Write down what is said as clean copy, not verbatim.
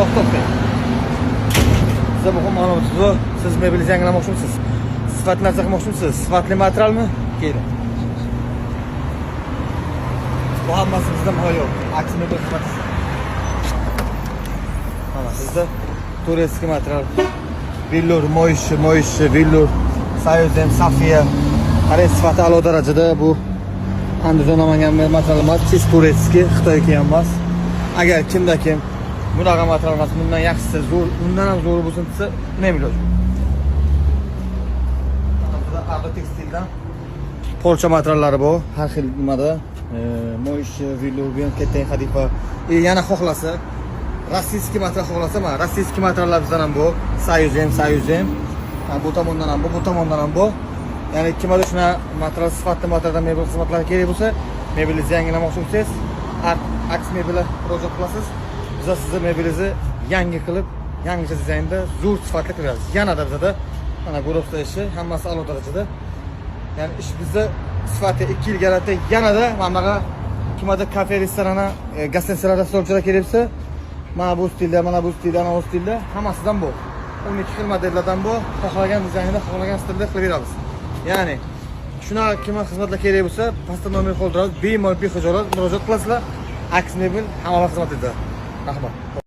To'xtab. Sizga muhim ma'lumot bor. Siz mebel yangilamoqchimisiz? Sifatli narsa qilmoqchimisiz? Sifatli materialmi? Keling. Bu hammasi bizda muhayyo. Aks mebel xizmati. Mana sizda турецкий material. Billur, моющий, моющий, billur, Союзем, Safiya. Qarang, sifati a'lo darajada. Bu Andijon, Namangan material emas, чисто турецкий, Xitoyniki ham emas. Agar kimda kim bunaqa material emas, bundan yaxshisi, zo'r, undan ham zo'ri bo'lsin desa, nima iloji? Mana bizda Ardo tekstildan polcha materiallari bor, har xil nimada, моющий, velour, bu ham katta hadifa. Yana xohlasa, российский material xohlasa, mana российский materiallar bizdan ham bor. Союзем, Союзем. Ha, bu tomondan ham bu tomondan ham bor. Ya'ni kimgadir shunaqa material, sifatli materialdan mebel xizmatlari kerak bo'lsa, mebelingizni yangilamoqchi bo'lsangiz, Aks mebelga murojaat qilasiz. Biz sizni mebelingizni yangi qilib, yangicha dizaynda, zo'r sifatli qilib beramiz. Yanada bizada mana ko'rib ishi hammasi a'lo darajada. Ya'ni ish bizda sifati 2 yil garantiya. Yanada mana bunaqa kimgadir kafe, restorani, гостиница larda stolchalar kerak bo'lsa, mana bu stilda, mana bu stilda, mana bu stilda hammasidan bu. 12 xil modellardan bu. Xohlagan dizaynda, xohlagan stilda qilib beramiz. Ya'ni shunaqa kimga xizmatlar kerak bo'lsa, pastda nomer qoldiramiz. Bemalol, bexijolat murojaat qilasizlar. Aks mebel hamma xizmat etadi. Rahmat.